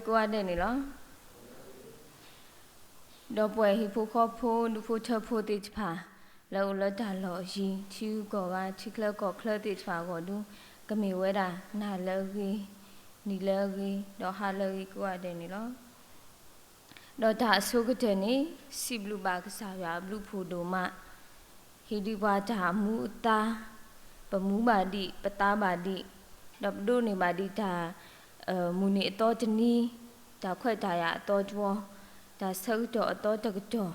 ကိးဂၤဒဲးန့ၣ်လီၤ. ဒီးပှၤဟံၣ်ဖိဃီဖိ ဒူၣ်ဖိထၢဖိသ့ၣ်တဖၣ် လၢအိၣ်လၢတၢ်လီၢ်အယံၤ ထံဂုၤကီၢ်ဂၤ ထံချၢကီၢ်ချၢသ့ၣ်တဖၣ်အဂီၢ်ဒု ကမ့ၢ်ဝဲဒၣ် နၤလၢအဂ့ၤ, နံၤလၢအဂ့ၤ, ဒီးဟါလၢအဂ့ၤ ကိးဂၤဒဲးန့ၣ်လီၤ. ဒီးတၢ်အဆိကတၢၢ်န့ၣ် စံးဘျုးဘၣ်ကစၢ်ယွၤအဘျုးဖးဒိၣ်မး, ဟ့ၣ်ဒံးပှၤတၢ်အမူအသါ, ပမူဘၣ်ဒံး, ပသါဘၣ်ဒံး, ဒီးပဒိးန့ၢ်ဘၣ်ဒံးတၢ် မုၢ်နံၤအသီတနံၤ, တၢ်ခွဲးတၢ်ယာ်အသီတဝီ, တၢ်ဆၢကတီၢ်အသီတကတီၢ်,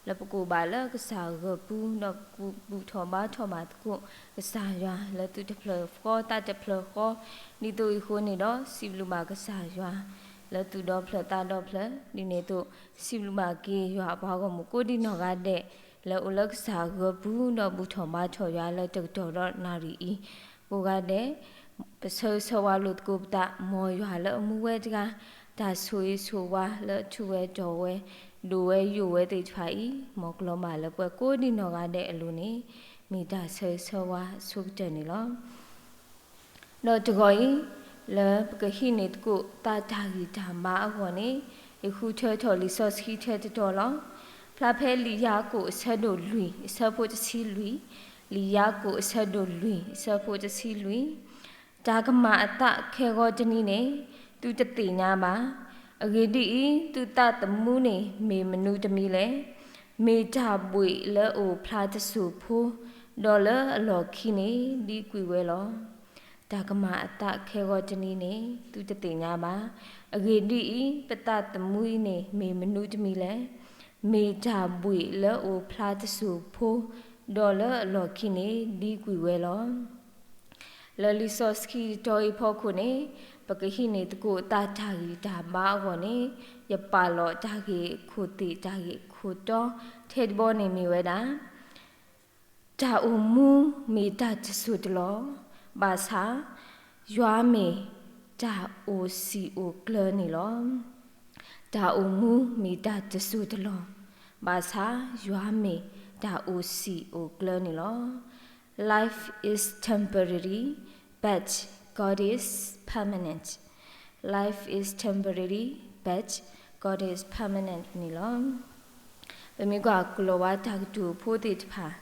လၢပကိးဘၣ်လၢကစၢ်ဂီၤပူၤ ဒီးပဘူၣ်ထီၣ်ဘါထီၣ်ဘၣ်သကိး ကစၢ်ယွၤလၢသူၣ်တဖျၢၣ်ဃီသးတဖျၢၣ်ဃီ, ဒ်သိးအံၤအဃိန့ၣ်ဒီး စံးဘျုးဘၣ်ကစၢ်ယွၤ လၢသူၣ်ဒီဖျၢၣ်သးဒီဖျၢၣ်, ဒ်န့ၣ်အသိး စံးဘျုးဘၣ်က့ၤယွၤအပှၤဂီၢ်မုၢ်ကိးဒံနီၢ်ဂၤဒဲး လၢအိၣ်လၢကစၢ်ဂီၤပူၤ ဒီးဘူၣ်ထီၣ်ဘါထီၣ်ယွၤလၢတကတီၢ်ဒီးနၣ်ရံၣ်အံၤ, ကိးဂၤဒဲး ပဆၢဂ့ၤဆၢဝါလိာ်သကိးပသး မ်ယွၤလၢအမူဝဲတဂၤ, တၢ်ဆိၣ်ဂ့ၤဆိၣ်ဝါလၢအထူးဝဲတီၤဝဲ, ဒိၣ်ဝဲယိာ်ဝဲသ့ၣ်တဖၣ်အံၤ မ်ကျီၤဘၣ်လၢပှၤကိးဒံနီၢ်ဂၤဒဲးအလိၤန့ၣ် မ့ၢ်တၢ်ဆၢဂ့ၤဆၢဝါအဆိကတၢၢ်န့ၣ်လီၤ. ဒီးတဂီၤအံၤ လၢပကဟံးန့ၢ်သကိးတၢ်တၢ်ဂံၢ်တၢ်ဘါအဂီၢ်န့ၣ် ယဃုထၢထီၣ်လံာ်စီဆှံထဲတတီၤလီၤ. ဖျါဖဲလံာ်ယၤကိာ်အဆၢဒိၣ်လွံၢ် အဆၢဖိတဆံလွံၢ်, လံာ်ယၤကိာ်အဆၢဒိၣ်လွံၢ် အဆၢဖိတဆံလွံၢ်, တၢ်ကမၤအသးခဲဂီၤတနံၤန့ၣ် သုတသ့ၣ်ညါဘၣ်. အဂ့ၢ်ဒ်အံၤ, သုသးသမူန့ၣ် မ့ၢ်မနုၤတမံၤလဲၣ်. မ့ၢ်တၢ်ဘှံးလၢအအိၣ်ဖျါတစိၢ်ဖိ, ဒီးလၢအလီၢ်ခံန့ၣ် ဒံကွံာ်ဝဲလီၤ. တၢ်ကမၤအသးခဲဂီၤတနံၤန့ၣ် သုတသ့ၣ်ညါဘၣ်. အဂ့ၢ်ဒ်အံၤ, ပသးသမူအံၤန့ၣ် မ့ၢ်မနုၤတမံၤလဲၣ်. မ့ၢ်တၢ်ဘှံးလၢအအိၣ်ဖျါတစိၢ်ဖိ, ဒီးလၢအလီၢ်ခံန့ၣ် ဒံကွံာ်ဝဲလီၤ. လၢလံာ်စီဆှံတီၤအံၤဖီခိၣ်န့ၣ် ပကဟံးန့ၢ်သကိးတၢ်တၢ်ဂံၢ်တၢ်ဘါအဂီၢ်န့ၣ် ယပာ်လီၤတၢ်ဂ့ၢ်အခိၣ်သ့ၣ်တၢ်ဂ့ၢ်အခိၣ်တီ ထဲတဘီန့ၣ်မ့ၢ်ဝဲဒၣ် တၢ်အိၣ်မူမ့ၢ်တၢ်တစိၢ်တလီၢ်, ဘၣ်ဆၣ် ယွၤမ့ၢ်တၢ်အိၣ်စံာ်အိၣ်ကျၢၤန့ၣ်လီၤ. တၢ်အိၣ်မူမ့ၢ်တၢ်တစိၢ်တလီၢ်, ဘၣ်ဆၣ် ယွၤမ့ၢ်တၢ်အိၣ်စံာ်အိၣ်ကျၢၤန့ၣ်လီၤ. Life is temporary, but God is permanent. Life is temporary, but God is permanent န့ၣ်လီၤ. ပမ့ၢ်ကွၢ်ကလီၤဝါတၢ်ကတိၤဖိသ့ၣ်တဖၣ်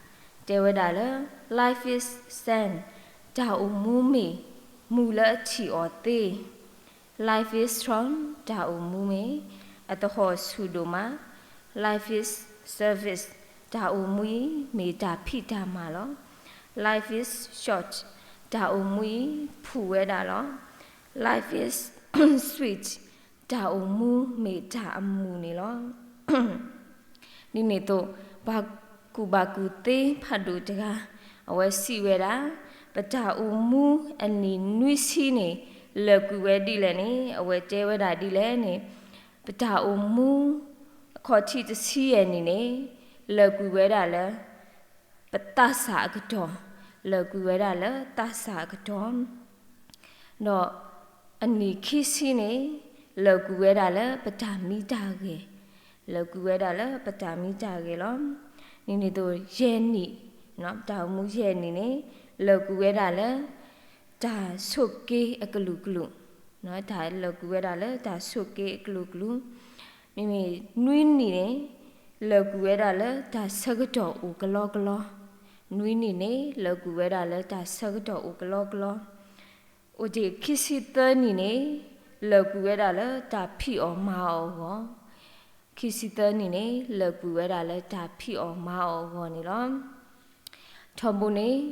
တဲဝဲဒၣ်လၢ life is sand, တၢ်အိၣ်မူမ့ၢ်မုၢ်လၢအထံၣ်အီၤသ့, life is strong, တၢ်အိၣ်မူမ့ၢ်အသဟီၣ်ဆူၣ်ဒိၣ်မး, life is service, တၢ်အိၣ်မူအံၤမ့ၢ်တၢ်ဖံးတၢ်မၤလီၤ. Life is short, တၢ်အိၣ်မူအံၤဖုၣ်ဝဲဒၣ်လီၤ. Life is sweet, တၢ်အိၣ်မူမ့ၢ်တၢ်အမုာ်န့ၣ်လီၤ. ဒ်န့ၣ်အသိး ပှၤကူၣ်ဘၣ်ကူၣ်သ့ဖးဒိၣ်တဂၤ အဝဲစံးဝဲဒၣ်, ပတၢ်အိၣ်မူအနံၣ်နွံဆံန့ၣ် လၢာ်ကွံာ်ဝဲဒ်လဲၣ်န့ၣ် အဝဲတဲဝဲဒၣ်ဒ်လဲၣ်န့ၣ်, ပတၢ်အိၣ်မူအခီၣ်ထံးတဆံယဲၢ်နံၣ်န့ၣ် လၢာ်ကွံာ်ဝဲဒၣ်လၢ ပသးစၢ်အကတီၢ်, လၢာ်ကွံာ်ဝဲဒၣ်လၢသးစၢ်အကတီၢ် ဒီးအနံၣ်ခံဆံန့ၣ် လၢာ်ကွံာ်ဝဲဒၣ်လၢပတၢ်မံတၢ်ဂဲၤ, လၢာ်ကွံာ်ဝဲဒၣ်လၢပတၢ်မံတၢ်ဂဲၤလီၤ. ဒ်န့ၣ်အသိးယဲၢ်နံၣ်, ပတၢ်အိၣ်မူယဲၢ်နံၣ်န့ၣ် လၢာ်ကွံာ်ဝဲဒၣ်လၢ တၢ်ဆိးက့အကလုာ်ကလုာ်, တၢ်လၢာ်ကွံာ်ဝဲဒၣ်လၢတၢ်ဆိးက့အကလုာ်ကလုာ်, မ့မ့ၢ်နွံနံၣ်န့ၣ် လၢာ်ကွံာ်ဝဲဒၣ်လၢတၢ်ဆၢကတီၢ်အိၣ်ကလီကလီ, နွံနံၣ်န့ၣ် လၢာ်ကွံာ်ဝဲဒၣ်လၢတၢ်ဆၢကတီၢ်အိၣ်ကလီကလီ, အိၣ်တ့ၢ်ခံဆံသၢနံၣ်န့ၣ် လၢာ်ကွံာ်ဝဲဒၣ်လၢတၢ်ဖံးအီၣ်မၤအီၣ်အဂီၢ်, ခံဆံသၢနံၣ်န့ၣ် လၢာ်ကွံာ်ဝဲဒၣ်လၢတၢ်ဖံးအီၣ်မၤအီၣ်အဂီၢ်န့ၣ်လီၤ. ထီဘိန့ၣ်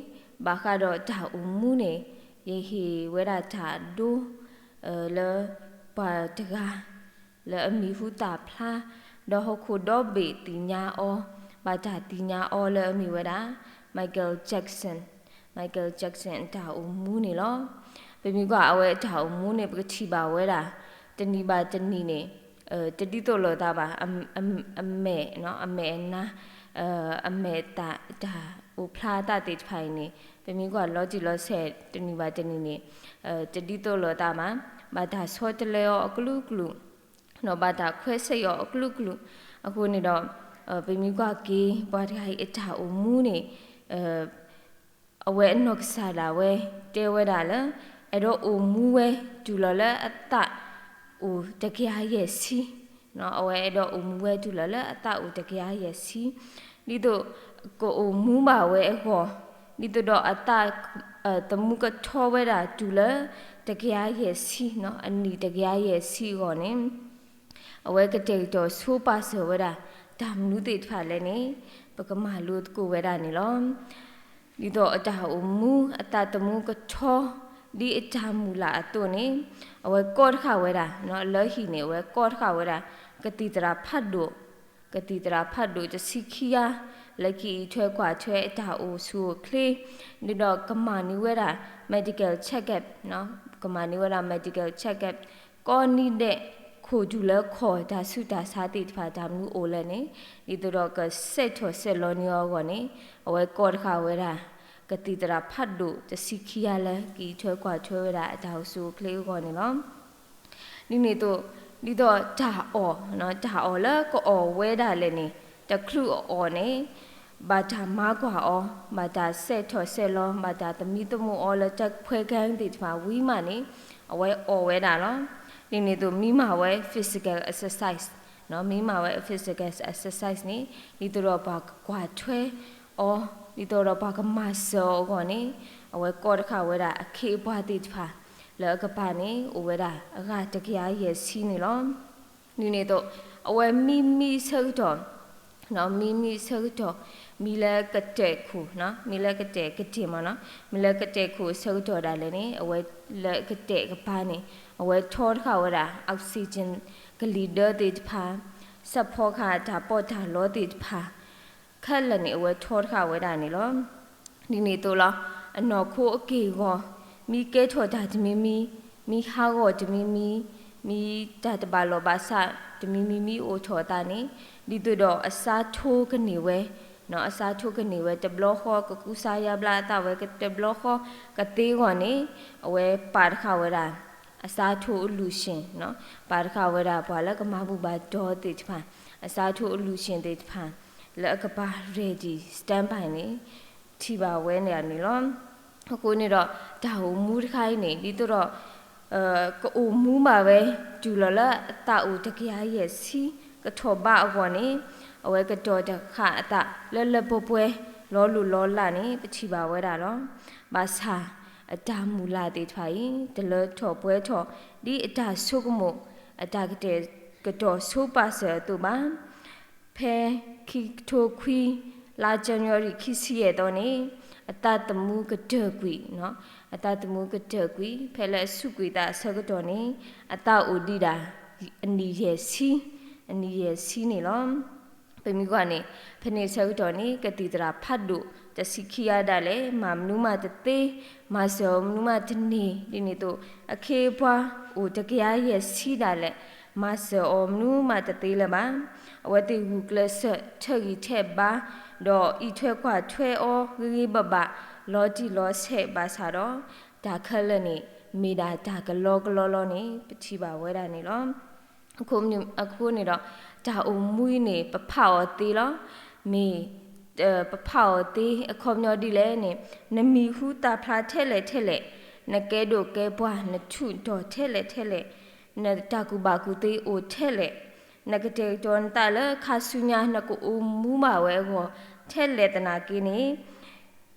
ဘၣ်ဃးဒီးတၢ်အိၣ်မူန့ၣ် ယဟ့ၣ်ဝဲဒၣ်တၢ်ဒိ လၢပှၤတဂၤ လၢအမံၤဟူသၣ်ဖျါ ဒီးဟီၣ်ခိၣ်ဒီဘ့ၣ်သ့ၣ်ညါအီၤ, ဘၣ်တၢ်သ့ၣ်ညါအီၤလၢအမ့ၢ်ဝဲဒၣ် Michael Jackson, Michael Jackson အတၢ်အိၣ်မူန့ၣ်လီၤ. ပမ့ၢ်ကွၢ်အဝဲအတၢ်အိၣ်မူန့ၣ် ပကထံၣ်ဘၣ်ဝဲဒၣ် တနံၤဘၣ်တနံၤန့ၣ် တဒ်သိးလိာ်သးဘၣ်, အမဲာ်, အမဲာ်အနါ, အမဲာ်အသး တၢ်အိၣ်ဖျါအသးသ့ၣ်တဖၣ်အံၤန့ၣ် ပမ့ၢ်ကွၢ်လီၤတံၢ်လီၤဆဲး တနံၤဘၣ်တနံၤန့ၣ် တဒ်သိးလိာ်သးဘၣ်, ဘၣ်တၢ်ဆီတလဲအီၤအကလုာ်ကလုာ်, ဒီးဘၣ်တၢ်ခွဲးဆဲးအီၤအကလုာ်ကလုာ်, အဃိန့ၣ်ဒီး ပမ့ၢ်ကွၢ်က့ၤ ပှၤတဂၤအံၤအတၢ်အိၣ်မူန့ၣ် အဝဲအနီၢ်ကစၢ်ဒၣ်ဝဲ တဲဝဲဒၣ်လၢ အဲၣ်ဒိးအိၣ်မူဝဲ တုၤလီၤလၢအသး အိၣ်တကယၤယဲၢ်ဆံ, အဝဲအဲၣ်ဒိးအိၣ်မူဝဲတုၤလီၤလၢအသးအိၣ်တကယၤယဲၢ်ဆံ, ဒ်သိးကအိၣ်မူဘၣ်ဝဲအဂီၢ်, ဒ်သိးဒီးအသးသမူကထီဝဲဒၣ်တုၤလၢတကယၤယဲၢ်ဆံ, အနံၣ်တကယၤယဲၢ်ဆံအဂီၢ်န့ၣ် အဝဲကတဲာ်ကတီၤဆိပာ်စၢၤဝဲဒၣ် တၢ်မနုၤသ့ၣ်တဖၣ်လဲၣ်န့ၣ် ပကမၤလိသကိးဝဲဒၣ်န့ၣ်လီၤ. ဒ်သိးအတၢ်အိၣ်မူအသးသမူကထီ ဒ်အတၢ်မုၢ်လၢ်အသိးန့ၣ် အဝဲကီတဃာ်ဝဲဒၣ်, လၢဟံၣ်န့ၣ် အဝဲကီတဃာ်ဝဲဒၣ် ကသံၣ်သရၣ်ဖးဒိၣ်, ကသံၣ်သရၣ်ဖးဒိၣ်တဆံခံဂၤ လၢကအံးထွဲကွၢ်ထွဲအတၢ်အိၣ်ဆူၣ်အိၣ်ချ့, ဒ်သိးကမၤန့ၢ်ဝဲဒၣ် medical checkup, ကမၤန့ၢ်ဝဲဒၣ် medical checkup ကိးနံၤဒဲး ခိၣ်တုၤလၢခီၣ် တၢ်ဆူးတၢ်ဆါသ့ၣ်တဖၣ်တၢ်မနုၤအိၣ်လဲၣ်န့ၣ် ဒ်သိးဒီးကဆဲးထီၣ်ဆဲးလီၤန့ၢ်အီၤအဂီၢ်န့ၣ် အဝဲကီတဃာ်ဝဲဒၣ် ကသံၣ်သရၣ်ဖးဒိၣ်တဆံခံဂၤလၢ ကအံးထွဲကွၢ်ထွဲဝဲဒၣ်အတၢ်အိၣ်ဆူၣ်အိၣ်ချ့အဂီၢ်န့ၣ်လီၤ. ဒ်န့ၣ်အသိး ဒ်သိးတၢ်အီၣ်, တၢ်အီၣ်လၢကအီၣ်ဝဲဒၣ်လဲၣ်န့ၣ် တချုးအအီၣ်န့ၣ် ဘၣ်တၢ်မၤကွၢ်အီၤ, ဘၣ်တၢ်ဆဲးထီၣ်ဆဲးလီၤ, ဘၣ်တၢ်သမံသမိးအီၤလၢတၢ်ခွဲးကဲသ့ၣ်တဖၣ်ဝံၤမးန့ၣ် အဝဲအီၣ်ဝဲဒၣ်လီၤ. ဒ်န့ၣ်အသိး မ့ၢ်မၤဝဲ physical exercise, မ့ၢ်မၤဝဲ physical exercise န့ၣ် ဒ်သိးဒီးပှၤကကွၢ်ထွဲအီၤ, ဒ်သိးဒီးပှၤကမၤစၢၤအီၤအဂီၢ်န့ၣ် အဝဲကီတဃာ်ဝဲဒၣ်အခ့အပှၤသ့ၣ်တဖၣ် လၢအကပၤန့ၣ် အိၣ်ဝဲဒၣ်အဂၤတကယၤယဲၢ်ဆံန့ၣ်လီၤ. ဒ်န့ၣ်အသိး အဝဲမံမံဆၢကတီၢ်, မံမံဆၢကတီၢ်, မံလၢကတဲာ်ခိၣ်, မံလၢကတဲာ်ကတ့ၢ်မးနီၤ, မံလၢကတဲာ်ခိၣ်အဆၢကတီၢ်ဒၣ်လဲာ်န့ၣ် အဝဲလၢကတဲာ်ကပၤန့ၣ် အဝဲထီတဃာ်ဝဲဒၣ် oxygen ကလံၤဒၢသ့ၣ်တဖၣ်, ဆၣ်ဖီကဟၣ်တၢ်ပီးတၢ်လီသ့ၣ်တဖၣ် ခဲလၢာ်န့ၣ် အဝဲထီတဃာ်ဝဲဒၣ်န့ၣ်လီၤ. ဒ်န့ၣ်အသိးလီၤ အနီၢ်ခိအက့ၢ်အဂီၤ, မံကဲထီၣ်တၢ်တမံၤမံၤ, မံဟးဂီၤတမံၤမံၤ, မံတၢ်တဘၣ်လီၢ်ဘၣ်စးတမံၤမံၤ မံအိၣ်ထီၣ်အသးန့ၣ် ဒ်သိးဒီးအစါထိကန့ၢ်ဝဲ, အစါထိကန့ၢ်ဝဲတဘျီဃီ ကကူစါယါဘျါအသးဝဲ တဘျီဃီကသ့အဂီၢ်န့ၣ် အဝဲပာ်တဃာ်ဝဲဒၣ် အစါထိအလူၢ်ဆ့ၣ်, ပာ်တဃာ်ဝဲဒၣ်ပှၤလၢကမၤဘူၣ်ဘၣ်တီသ့ၣ်တဖၣ် အစါထိအလူၢ်ဆ့ၣ်သ့ၣ်တဖၣ် လၢအကပၤ ready standby န့ၣ် ထံၣ်ဘၣ်ဝဲန့ၣ်န့ၣ်လီၤ. အဃိန့ၣ်ဒီး တၢ်အိၣ်မူတခါအံၤန့ၣ် ဒ်သိးဒီး ကအိၣ်မူဘၣ်ဝဲ တုၤလီၤလၢအသးအိၣ်တကယၤယဲၢ်ဆံ ကထီၣ်ဘးအဂီၢ်န့ၣ် အဝဲကတီၤတဃာ်အသးလၢလၢပှဲၤပှဲၤ လီၤလိၢ်လီၤလးန့ၣ် ပထံၣ်ဘၣ်ဝဲဒၣ်လီၤ. ဘၣ်ဆၣ် အတၢ်မုၢ်လၢ်သ့ၣ်တဖၣ်အံၤ တလၢထီၣ်ပှဲၤထီၣ် ဒ်အတၢ်ဆိကမိၣ် အတၢ်ကတဲာ်ကတီၤဆိပာ်စၢၤအသိးဘၣ်. ဖဲခံကထိခွံ လါ January ခံဆံယဲၢ်သီန့ၣ် အသးသမူကတၢၢ်ကွံာ်, အသးသမူကတၢၢ်ကွံာ် ဖဲလၢအစူးကွံာ်သးအဆၢကတီၢ်န့ၣ် အသးအိၣ်ဒံးဒၣ် အနံၣ်ယဲၢ်ဆံ, အနံၣ်ယဲၢ်ဆံန့ၣ်လီၤ. ပမ့ၢ်ကွၢ်န့ၣ် ဖဲန့ၣ်အဆၢကတီၢ်န့ၣ် ကသံၣ်သရၣ်ဖးဒိၣ်တဆံခံဂၤဒၣ်လဲာ် မၤမနုၤမးတသ့, မၤစၢၤအီၤမနုၤမးတန့ၢ် ဒ်န့ၣ်အသိး အခ့အပှၤအိၣ်တကယၤယဲၢ်ဆံဒၣ်လဲာ် မၤစၢၤအီၤမနုၤမးတသ့လၢၤဘၣ်. အဝဲသ့ၣ်ဂုာ်ကျဲးစၢးထၢဂံၢ်ထဲးဘါ ဒီးအံးထွဲကွၢ်ထွဲအီၤဂ့ၤဂ့ၤဘၣ်ဘၣ် လီၤတံၢ်လီၤဆဲးဘၣ်ဆၣ်ဒီး တၢ်ခဲလၢာ်န့ၣ် မ့ၢ်ဒၣ်တၢ်ကလီကလီလီၤန့ၣ် ပထံၣ်ဘၣ်ဝဲဒၣ်န့ၣ်လီၤ. အဃိန့ၣ်ဒီး တၢ်အိၣ်မူအံၤန့ၣ် ပဖးအီၤသ့လီၤ. မ့ၢ် ပဖးအီၤသ့အခီပညီဒ်လဲၣ်န့ၣ် နမံၤဟူသၣ်ဖျါထဲလဲၣ်ထဲလဲၣ်, နကဲဒိၣ်ကဲပှၢ် နထူးနတီၤထဲလဲၣ်ထဲလဲၣ်, နတၢ်ကူၣ်ဘၣ်ကူၣ်သ့အိၣ်ထဲလဲၣ်, နကတဲာ်ကတီၤနသးလၢခါဆူညါ နကအိၣ်မူဘၣ်ဝဲအဂီၢ် ထဲလဲၣ်သနာ်က့န့ၣ်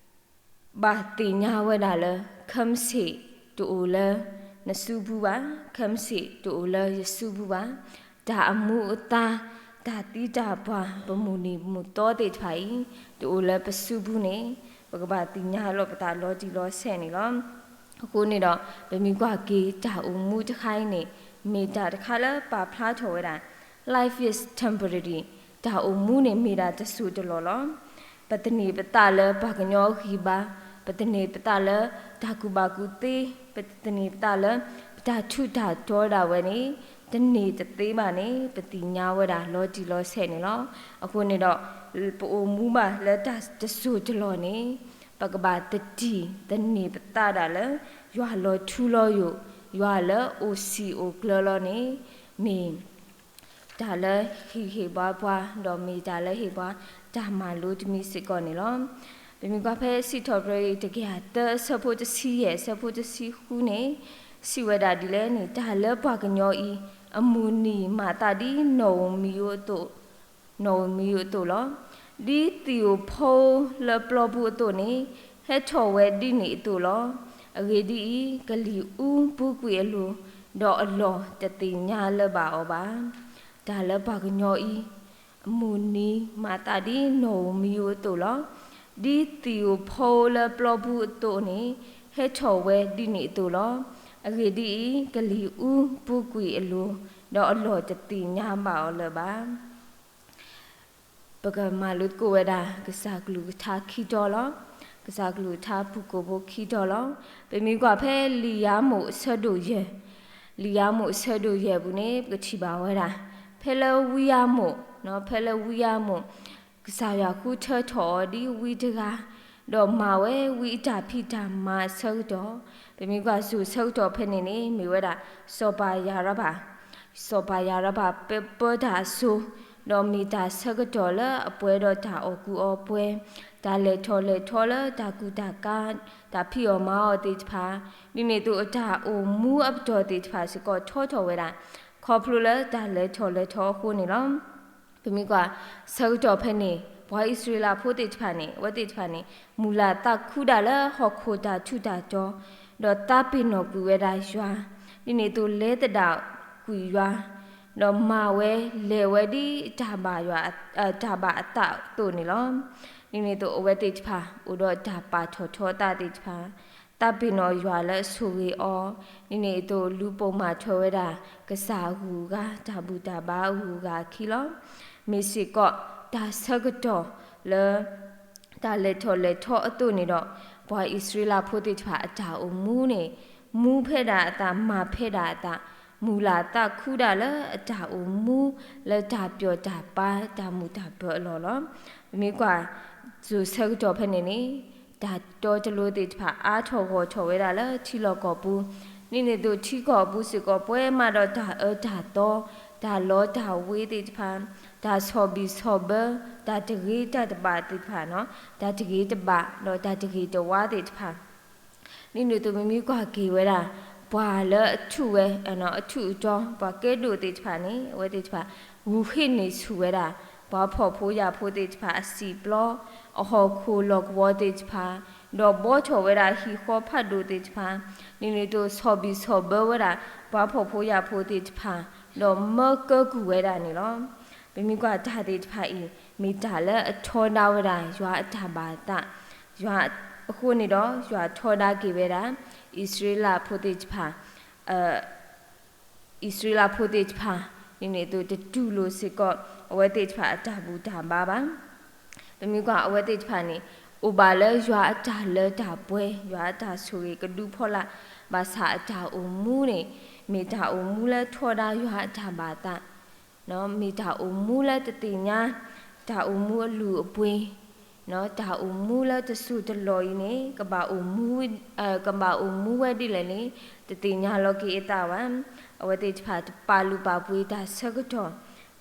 ဘၣ်သ့ၣ်ညါဝဲဒၣ်လၢ ခဲမုၢ်ဆ့ၣ်တအိၣ်လၢနစုပူၤဘၣ်, ခဲမုၢ်ဆ့ၣ်တအိၣ်လၢယစုပူၤဘၣ်. တၢ်အမူအသါ, တၢ်သံတၢ်ပှၢ်, ပမုၢ်နံၤမုၢ်သီသ့ၣ်တဖၣ်အံၤ တအိၣ်လၢပစုပူၤန့ၣ် ပကဘၣ်သ့ၣ်ညါလိာ်ပသးလီၤတံၢ်လီၤဆဲးန့ၣ်လီၤ. အဃိန့ၣ်ဒီး ပမ့ၢ်ကွၢ်က့ၤတၢ်အိၣ်မူတခါအံၤန့ၣ် မ့ၢ်တၢ်တခါလၢပာ်ဖျါထီၣ်ဝဲဒၣ် life is temporary, တၢ်အိၣ်မူန့ၣ်မ့ၢ်ဒၣ်တစိၢ်တလီၢ်လီၤ. ပသန့ၤပသးလၢပှၤကညီအဂံၢ်ဘါ, ပသန့ၤပသးလၢတၢ်ကူၣ်ဘၣ်ကူၣ်သ့, ပသန့ၤပသးလၢပတၢ်ထူးတၢ်တီၤဒၣ်ဝဲန့ၣ် တန့ၢ်တသ့ဘၣ်န့ၣ် ပသ့ၣ်ညါဝဲဒၣ်လီၤတံၢ်လီၤဆဲးန့ၣ်လီၤ. အဃိန့ၣ်ဒီး ပအိၣ်မူဘၣ်လၢတၢ်တစိၢ်တလီၢ်န့ၣ် ပကဘၣ်သတံၢ်သန့ၤပသးဒၣ်လၢ ယွၤလီၤထူလီၤယိာ်, ယွၤလၢအိၣ်စံာ်အိၣ်ကျၢၤလီၤန့ၣ် မ့ၢ် တၢ်လၢဟ့ၣ်ဂံၢ်ဟ့ၣ်ဘါပှၤ, ဒီးမ့ၢ်တၢ်လၢဟ့ၣ်ပှၤတၢ်မၤလိတမံၤစ့ၢ်ကီးန့ၣ်လီၤ. ပမ့ၢ်ကွၢ်ဖဲစံးထီၣ်ပတြၢၤတကယၤသၢ အဆၢဖိတဆံယဲၢ် အဆၢဖိတဆံဃုန့ၣ် စံးဝဲဒၣ်ဒ်လဲၣ်န့ၣ် တၢ်လၢပှၤကညီအံၤ အမုၢ်နံၤမၤသးဒ်နီၣ်ဧိၤမံၤဧိၤအသိး, နီၣ်ဧိၤမံၤဧိၤအသိးလီၤ. ဒ်သ့ၣ်ဧိၤဖီဧိၤလၢပျီပူၤအသိးန့ၣ်, ဟဲထီၣ်ဝဲဒ်န့ၣ်အသိးလီၤ. အဂ့ၢ်ဒ်အံၤ, ကလံၤအူပူၤကွံာ်အလိၤ, ဒီးအလီၢ်တသ့ၣ်ညါလၢၤဘၣ်အီၤဘၣ်. တၢ်လၢပှၤကညီအံၤ အမုၢ်နံၤမၤသးဒ်နီၣ်ဧိၤမံၤဧိၤအသိးလီၤ. ဒ်သ့ၣ်ဧိၤဖီဧိၤလၢပျီပူၤအသိးန့ၣ်, ဟဲထီၣ်ဝဲဒ်န့ၣ်အသိးလီၤ. အဂ့ၢ်ဒ်အံၤ, ကလံၤအူပူၤကွံာ်အလိၤ, ဒီးအလီၢ်တသ့ၣ်ညါဘၣ်အီၤလၢၤဘၣ်. ပကမၤလိသကိးဝဲဒၣ် ကစၢ်ကလုၢ်ကထါခံတီၤလီၤ. ကစၢ်ကလုၢ်ကထါဖုၣ်ကိာ်ဖိခံတီၤလီၤ. ပမ့ၢ်ကွၢ်ဖဲလံာ်ယၤမိၣ်အဆၢဒိၣ်ယဲၢ်, လံာ်ယၤမိၣ်အဆၢဒိၣ်ယဲၢ်ပူၤန့ၣ် ပကထံၣ်ဘၣ်ဝဲဒၣ်, ဖဲလၢဝံယၤမိၣ်, ဖဲလၢဝံယၤမိၣ်, ကစၢ်ယွၤဃုထၢထီၣ်အီၤဒ်ဝံတဂၤ, ဒီးမၤဝဲဝံအတၢ်ဖံးတၢ်မၤအဆၢကတီၢ်, ပမ့ၢ်ကွၢ်စိၤဆၢကတီၢ်ဖဲန့ၣ်န့ၣ် မ့ၢ်ဝဲဒၣ် စီၤပၤယၤရဘၣ်, စီၤပၤယၤရဘၣ်ပၢတၢ်အစိၤ, ဒီးမ့ၢ်တၢ်ဆၢကတီၢ်လၢအပှဲၤဒီးတၢ်အီၣ်ကူအီပှဲၤ, တၢ်လဲၤထီၣ်လဲၤထီလၢတၢ်ကူတၢ်ကၤ, တၢ်ဖံးအီၣ်မၤအီၣ်သ့ၣ်တဖၣ်, ဒ်န့ၣ်အသိးအတၢ်အိၣ်မူအပတီၢ်သ့ၣ်တဖၣ်စ့ၢ်ကီးထီထီၣ်ဝဲဒၣ်, ခီဖျိလၢတၢ်လဲၤထီၣ်လဲၤထီအဃိန့ၣ်လီၤ. ပမ့ၢ်ကွၢ် ဆၢကတီၢ်ဖဲန့ၣ် ပှၤအံၣ်စရ့လးဖိသ့ၣ်တဖၣ်န့ၣ် အဝဲသ့ၣ်တဖၣ်န့ၣ် မုၢ်လၢ်သးခုဒၣ်လၢဟီၣ်ခိၣ်တၢ်ထူးတၢ်တီၤ, ဒီးသးပ့ၤနီၣ်ကွံာ်ဝဲဒၣ်ယွၤ, ဒ်န့ၣ်အသိးလဲၤသဒၣ်ကွံာ်ယွၤ, ဒီးမၤဝဲလဲၤဝဲဒ်တၢ်ဘၣ်ယွၤ, တၢ်ဘၣ်အသးအသိးန့ၣ်လီၤ. ဒ်န့ၣ်အသိးအဝဲသ့ၣ်တဖၣ် အိၣ်ဒီးတၢ်ပာ်ထီၣ်ထီအသးသ့ၣ်တဖၣ်, သးပ့ၤနီၣ်ယွၤလၢအဆိၣ်ဂ့ၤအီၤ, ဒ်န့ၣ်အသိးလူၤပိာ်မၤထွဲဝဲဒၣ် ကစၢ်အဂုၤအဂၤ တၢ်ဘူၣ်တၢ်ဘါအဂုၤအဂၤအခံလီၤ. မ့ၢ်စ့ၢ်ကီး တၢ်ဆၢကတီၢ်လၢ တၢ်လဲၤထီၣ်လဲၤထီအသိးန့ၣ်ဒီး ပှၤအံၣ်စရ့လးဖိသ့ၣ်တဖၣ်အတၢ်အိၣ်မူန့ၣ် မူဖဲဒၣ်အသး မၤဖဲဒၣ်အသး, မုၢ်လၢ်သးခုဒၣ်လၢအတၢ်အိၣ်မူ လၢတၢ်ပျီၢ်တၢ်ပၤ တၢ်မုာ်တၢ်ပၢၤအလီၢ်လီၤ. ပမ့ၢ်ကွၢ် စိၤဆၢကတီၢ်ဖဲန့ၣ်န့ၣ် တၢ်တတီတလိၤသ့ၣ်တဖၣ် အါထီၣ်ဂီၢ်ထီၣ်ဝဲဒၣ်လၢထံလီၢ်ကီၢ်ပူၤ, ဒ်န့ၣ်အသိးထံကီၢ်ပူၤစ့ၢ်ကီး ပှဲၤမးဒီးတၢ်အၢတၢ်သီ, တၢ်လီတၢ်ဝ့သ့ၣ်တဖၣ်, တၢ်ဆီၣ်ဘံၣ်ဆီၣ်ဘၢ, တၢ်တဂ့ၤတၢ်တဘၣ်သ့ၣ်တဖၣ်, တၢ်တဂ့ၤတဘၣ် ဒီးတၢ်တဂ့ၤတဝါသ့ၣ်တဖၣ် ဒ်န့ၣ်အသိးမ့မ့ၢ်ကွၢ်က့ၤဝဲဒၣ် ပှၤလၢအထူးဝဲ, အထူးအတီၤ ပှၤကဲဒိၣ်သ့ၣ်တဖၣ်န့ၣ် အဝဲသ့ၣ်တဖၣ် ဂုာ်ဟ့ၣ်န့ၢ်ဆူၣ်ဝဲဒၣ် ပှၤဖှီၣ်ဖိယာ်ဖိသ့ၣ်တဖၣ်အစံာ်ပျီ, အဟီၣ်ခိၣ်လီၢ်ကဝီၤသ့ၣ်တဖၣ်, ဒီးဘှီထီၣ်ဝဲဒၣ်ဟံၣ်ဃီဖးဒိၣ်သ့ၣ်တဖၣ်, ဒ်န့ၣ်အသိးဆီၣ်ဘံၣ်ဆီၣ်ဘၢဝဲဒၣ် ပှၤဖှီၣ်ဖိယာ်ဖိသ့ၣ်တဖၣ်, ဒီးမၢကၢကုၢ်ဝဲဒၣ်န့ၣ်လီၤ. ပမ့ၢ်ကွၢ်တၢ်သ့ၣ်တဖၣ်အံၤ မ့ၢ်တၢ်လၢအထီဒါဝဲဒၣ် ယွၤအတၢ်ဘၣ်အသး, ယွၤအဃိန့ၣ်ဒီး ယွၤထီဒါက့ၤဝဲဒၣ် အံၣ်စရ့လးဖိသ့ၣ်တဖၣ်, အံၣ်စရ့လးဖိသ့ၣ်တဖၣ် ဒ်န့ၣ်အသိးတတူၢ်လိာ်စ့ၢ်ကီး အဝဲသ့ၣ်တဖၣ်အတၢ်ဘူၣ်တၢ်ဘါဘၣ်. ပမ့ၢ်ကွၢ်အဝဲသ့ၣ်တဖၣ်န့ၣ် အိၣ်ဘၣ်လၢယွၤအတၢ်လၢတၢ်ပှဲၤ ယွၤအတၢ်ဆိၣ်ဂ့ၤကဒုဖီလာ်, ဘၣ်ဆၣ်အတၢ်အိၣ်မူန့ၣ် မ့ၢ်တၢ်အိၣ်မူလၢထီဒါယွၤအတၢ်ဘၣ်သး မ့ၢ်တၢ်အိၣ်မူလၢတသ့ၣ်ညါ တၢ်အိၣ်မူအလုၢ်အပှ့ၤ, တၢ်အိၣ်မူလၢတစိၢ်တလီၢ်အံၤန့ၣ် ကဘၣ်အိၣ်မူ, ကဘၣ်အိၣ်မူဝဲဒ်လဲၣ်န့ၣ် တသ့ၣ်ညါလီၤက့ၤအသးဘၣ်. အဝဲသ့ၣ်တဖၣ်တပာ်လုၢ်ပာ်ပှ့ၤတၢ်ဆၢကတီၢ်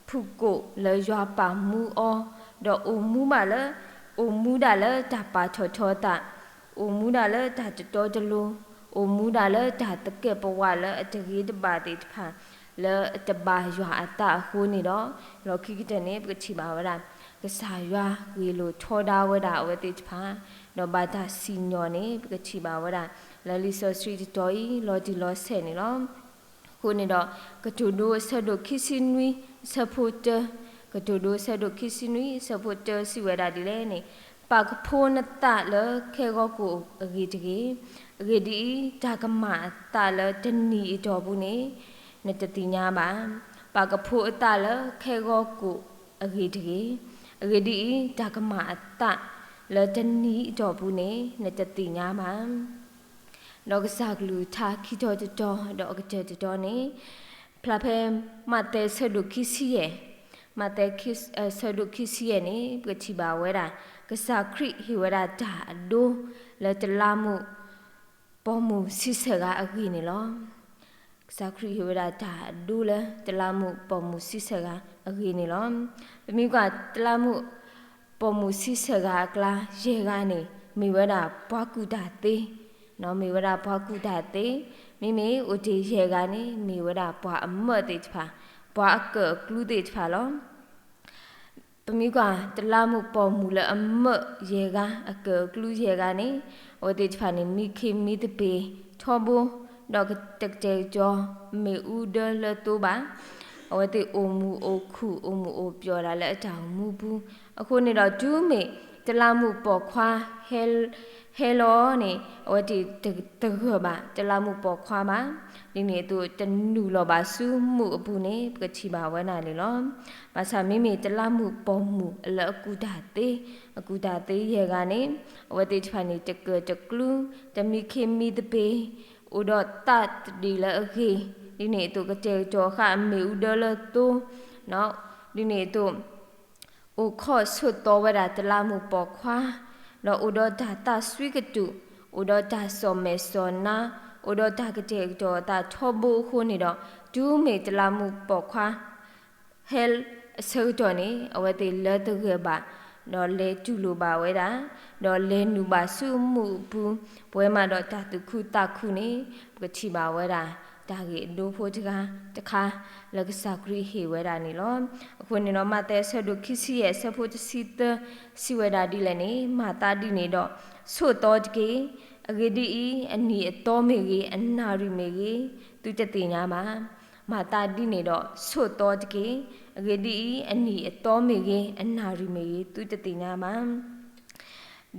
ဖုၣ်ကိာ်လၢယွၤပာ်မူအီၤ, ဒီးအိၣ်မူဘၣ်လၢ အိၣ်မူဒၣ်လၢတၢ်ပာ်ထီၣ်ထီအသး, အိၣ်မူဒၣ်လၢတၢ်တတီတလိၤ, အိၣ်မူဒၣ်လၢတၢ်သကဲာ်ပဝးလၢအတဂ့ၤတဘၣ်သ့ၣ်တဖၣ် လၢအတဘၣ်ယွၤအသးအဃိန့ၣ်ဒီး လီၢ်ခံကတၢၢ်န့ၣ် ပကထံၣ်ဘၣ်ဝဲဒၣ် ကစၢ်ယွၤဂ့ၢ်လိာ်ထီဒါဝဲဒၣ်အဝဲသ့ၣ်တဖၣ်, ဒီးဘၣ်တၢ်စံၣ်ညီၣ်န့ၣ် ပကထံၣ်ဘၣ်ဝဲဒၣ် လၢလံာ်စီဆှံတတီၤအံၤ လီၤတံၢ်လီၤဆဲးန့ၣ်လီၤ. အဃိန့ၣ်ဒီး ကတိၤဒိအဆၢဒိၣ်ခံဆံနွံ အဆၢဖိတၢ, ကတိၤဒိအဆၢဒိၣ်ခံဆံနွံ အဆၢဖိတၢ စံးဝဲဒၣ်ဒ်လဲၣ်န့ၣ်, ပာ်ကဖိနသးလၢခဲဂီၤကိာ်အဂ့ၢ်တဂ့ၤ, အဂ့ၢ်ဒ်အံၤ, တၢ်ကမၣ်အသးလၢတနံၤအတီၢ်ပူၤန့ၣ် နတသ့ၣ်ညါဘၣ်. ပာ်ကဖိအသးလၢခဲဂီၤကိာ်အဂ့ၢ်တဂ့ၤ, အဂ့ၢ်ဒ်အံၤ, တၢ်ကမၣ်အသးလၢတနံၤအတီၢ်ပူၤန့ၣ် နတသ့ၣ်ညါဘၣ်. ဒီးကစၢ်ကလုၢ်ကထါခံတီၤတတီၤ ဒီးအကတၢၢ်တတီၤန့ၣ် ဖျါဖဲမးသဲဆၢဒိၣ်ခံဆံယဲၢ်, မးသဲဆၢဒိၣ်ခံဆံယဲၢ်န့ၣ် ပကထံၣ်ဘၣ်ဝဲဒၣ် ကစၢ်ခရံာ်ဟ့ၣ်ဝဲဒၣ်တၢ်အဒိလၢတလးမူး ပိာ်မုၣ်ဆံဆဲၣ်ဂၤအဂ့ၢ်န့ၣ်လီၤ. ကစၢ်ခရံာ်ဟ့ၣ်ဝဲဒၣ်တၢ်အဒိလၢတလးမူးပိာ်မုၣ်ဆံဆဲၣ်ဂၤအဂ့ၢ်န့ၣ်လီၤ. ပမ့ၢ်ကွၢ်တလးမူးပိာ်မုၣ်ဆံဆဲၣ်ဂၤအကျါ ယဲၢ်ဂၤန့ၣ် မ့ၢ်ဝဲဒၣ်ပှၤကူၣ်တၢ်သ့, မ့ၢ်ဝဲဒၣ်ပှၤကူၣ်တၢ်သ့, မ့မ့ၢ်အိၣ်တ့ၢ်ယဲၢ်ဂၤန့ၣ် မ့ၢ်ဝဲဒၣ်ပှၤအမၢးသ့ၣ်တဖၣ်, ပှၤအကၢၣ်အကျူသ့ၣ်တဖၣ်လီၤ. ပမ့ၢ်ကွၢ် တလးမူးပိာ်မူးလၢအမၢးယဲၢ်ဂၤ, အကၢၣ်အကျူယဲၢ်ဂၤန့ၣ် အဝဲသ့ၣ်တဖၣ်န့ၣ် မံခ့မံသပ့ၤထီဘိ, ဒီးတကတဲာ်ကတီၤ မ့ၣ်အူဒၢလၢသိဘၣ်. အဝဲသ့ၣ်အိၣ်မူအိၣ်ခုၣ် အိၣ်မူအိၣ်ပျီၤဒၣ်လၢအတၢ်အိၣ်မူပူၤ. အဃိန့ၣ်ဒီး တုၤမ့ၢ်တလးမူးပိာ်ခွါ ဟဲလီၤန့ၣ် အဝဲသ့ၣ်တဂၢၢ်ဘၣ် တလးမူးပိာ်ခွါဘၣ်. ဒ်န့ၣ်အသိး တနုာ်လီၤဘၣ်ဆူမူးအပူၤန့ၣ် ပကထံၣ်ဘၣ်ဝဲဒၣ်န့ၣ်လီၤ. ဘၣ်ဆၣ်မ့မ့ၢ်တလးမူးပိာ်မူးလၢအကူၣ်တၢ်သ့, အကူၣ်တၢ်သ့ယဲၢ်ဂၤန့ၣ် အဝဲသ့ၣ်တဖၣ်န့ၣ် တကၢၣ်တကျူ, တမံခ့မံသပ့ၤ, အိၣ်ဒီးသးတဒံးလၢအဂ့ၤ, ဒ်န့ၣ်အသိး ကတဲာ်ကတီၤဃာ်အမ့ၣ်အူဒၢလၢသိ, ဒ်န့ၣ်အသိး အိၣ်ခိးဆိးသီဝဲဒၣ်တလးမူးပိာ်ခွါ, ဒီးအိၣ်ဒီးတၢ်သးစွံကတုာ်, အိၣ်ဒီးတၢ်စီၣ်မဲာ်စီၣ်နါ, အိၣ်ဒီးတၢ်ကတဲာ်ကတီၤအသးထီဘိအဃိန့ၣ်ဒီး တုၤမ့ၢ်တလးမူးပိာ်ခွါ ဟဲအဆၢကတီၢ်န့ၣ် အဝဲသ့ၣ်လၢတဂၢၢ်ဘၣ်, ဒီးလဲၤတူၢ်လိာ်ဘၣ်ဝဲဒၣ်, ဒီးလဲၤနုာ်ဘၣ်ဆူမူးအပူၤ, ပဝဲမးဒီးတၢ်သူၣ်ခုသးခုန့ၣ် ပကထံၣ်ဘၣ်ဝဲဒၣ် တၢ်ဂ့ၢ်အဒိဖိတဂၤတခါ လၢကစၢ်ခရံာ်ဟ့ၣ်ဝဲဒၣ်န့ၣ်လီၤ. အဃိန့ၣ်ဒီး မးသဲအဆၢဒိၣ်ခံဆံယဲၢ် အဆၢဖိတဆံသၢ စံးဝဲဒၣ်ဒ်လဲၣ်န့ၣ်, မၤသးဒ်န့ၣ်ဒီး ဆိးသီတက့ၢ်. အဂ့ၢ်ဒ်အံၤ, အနံၣ်အသီမ့ၢ်ဂ့ၤ, အနၣ်ရံၣ်မ့ၢ်ဂ့ၤ, သုတသ့ၣ်ညါဘၣ်. မၤသးဒ်န့ၣ်ဒီး ဆိးသီတက့ၢ်. အဂ့ၢ်ဒ်အံၤ, အနံၣ်အသီမ့ၢ်ဂ့ၤ, အနၣ်ရံၣ်မ့ၢ်ဂ့ၤ, သုတသ့ၣ်ညါဘၣ်.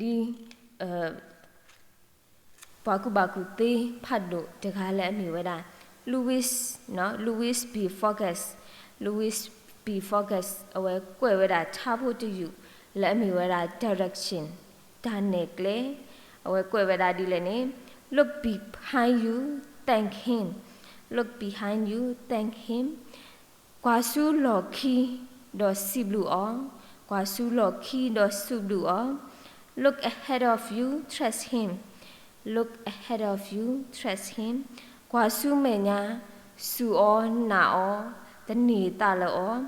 ဒ် ပှၤကူၣ်ဘၣ်ကူၣ်သ့ဖးဒိၣ်တဂၤလၢအမ့ၢ်ဝဲဒၣ် Louis, Louis B. Forges, Louis B. Forges အဝဲကွဲးဝဲဒၣ်ထါဖိတယုၢ်လၢအမ့ၢ်ဝဲဒၣ် direction, တၢ်နဲၣ်ကျဲ, အဝဲကွဲးဝဲဒၣ်ဒ်လဲၣ်န့ၣ်, Look behind you, thank him. Look behind you, thank him. ကွၢ်ဆူလီၢ်ခံဒီးစံးဘျုးအီၤ, ကွၢ်ဆူလီၢ်ခံဒီးစံးဘျုးအီၤ. Look ahead of you, trust him. Look ahead of you, trust him. ကွၢ်ဆူမဲာ်ညါ, စူၢ်အီၤနာ်အီၤ, သန့ၤသးလၢအီၤ.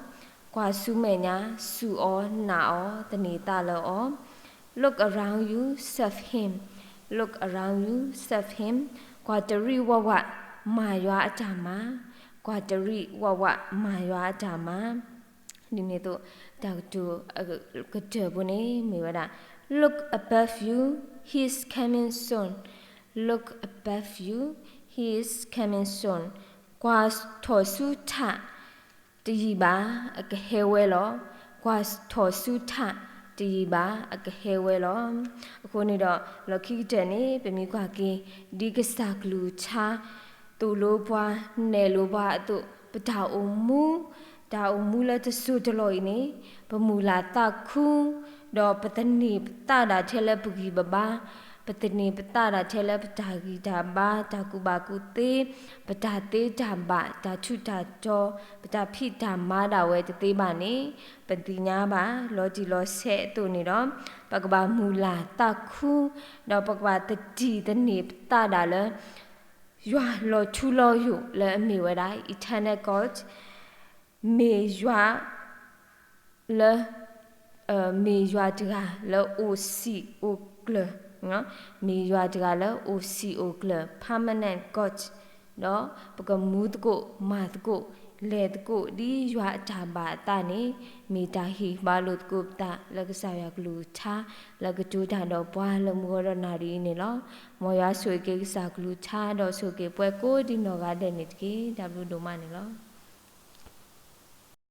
ကွၢ်ဆူမဲာ်ညါ, စူၢ်အီၤနာ်အီၤ, သန့ၤသးလၢအီၤ. Look around you, serve him. Look around you, serve him. ကွၢ်တရံးဝးဝး, မၤယွၤအတၢ်မၤ, ကွၢ်တရံးဝးဝး, မၤယွၤအတၢ်မၤ. ဒ်န့ၣ်အသိး တၢ်ကတိၤကတၢၢ်ဖိန့ၣ်မ့ၢ်ဝဲဒၣ် Look above you, he is coming soon. Look above you, he is coming soon. ကွၢ်ထီၣ်ဆူထးတယံာ်ဘၣ်, အကဟဲဝဲလီၤ. ကွၢ်ထီၣ်ဆူထးတယံာ်ဘၣ်, အကဟဲဝဲလီၤ. အဃိန့ၣ်ဒီး လီၢ်ခံကတၢၢ်န့ၣ် ပမ့ၢ်ကွၢ်က့ၤ ဒ်ကစၢ်ကလုၢ်ကထါ သိၣ်လိပှၤ, နဲၣ်လိပှၤအသိး, ပတၢ်အိၣ်မူ, တၢ်အိၣ်မူလၢတစိၢ်တလီၢ်အံၤန့ၣ် ပမုၢ်လၢ်သးခု, ဒီးပသန့ၤပသးဒၣ်ထဲလၢပဂံၢ်ပဘါ, ပသန့ၤပသးဒၣ်ထဲလၢပတၢ်ဂံၢ်တၢ်ဘါ, တၢ်ကူၣ်ဘၣ်ကူၣ်သ့, ပတၢ်သ့တၢ်ဘၣ်, တၢ်ထူးတၢ်တီၤ, ပတၢ်ဖံးတၢ်မၤဒၣ်ဝဲတသ့ဘၣ်န့ၣ် ပသ့ၣ်ညါဘၣ် လီၤတံၢ်လီၤဆဲးအသိးန့ၣ်ဒီး ပကဘၣ်မုၢ်လၢ်သးခု, ဒီးပကဘၣ်သဒံၣ်သန့ၤပသးဒၣ်လၢ ယွၤလီၤထူလီၤယိာ်လၢအမ့ၢ်ဝဲဒၣ် eternal God, မ့ၢ်ယွၤလၢ မ့ၢ်ယွၤတဂၤလၢအိၣ်စံာ်အိၣ်ကျၢၤ, မ့ၢ်ယွၤတဂၤလၢအိၣ်စံာ်အိၣ်ကျၢၤ permanent God, ဒီးပကမူသကိးမၤသကိး လဲၤသကိး ဒ်ယွၤအတၢ်ဘၣ်အသးန့ၣ် မ့ၢ်တၢ်ဟ့ၣ်ဘါလိာ်သကိးပသးလၢကစၢ်ယွၤကလုၢ်ကထါ လၢကတိၤတၢ်ဒီးပှၤလၢမုၢ်ဂီၤဒီးနၣ်ရံၣ်အံၤန့ၣ်လီၤ. မ်ယွၤဆိၣ်ဂ့ၤက့ၤကစၢ်ကလုၢ်ကထါ ဒီးဆိၣ်ဂ့ၤက့ၤပှၤကိးဒ်နီၢ်ဂၤဒဲးန့ၣ်တက့ၢ်. တၢ်ဘျုးဒိၣ်မးန့ၣ်လီၤ.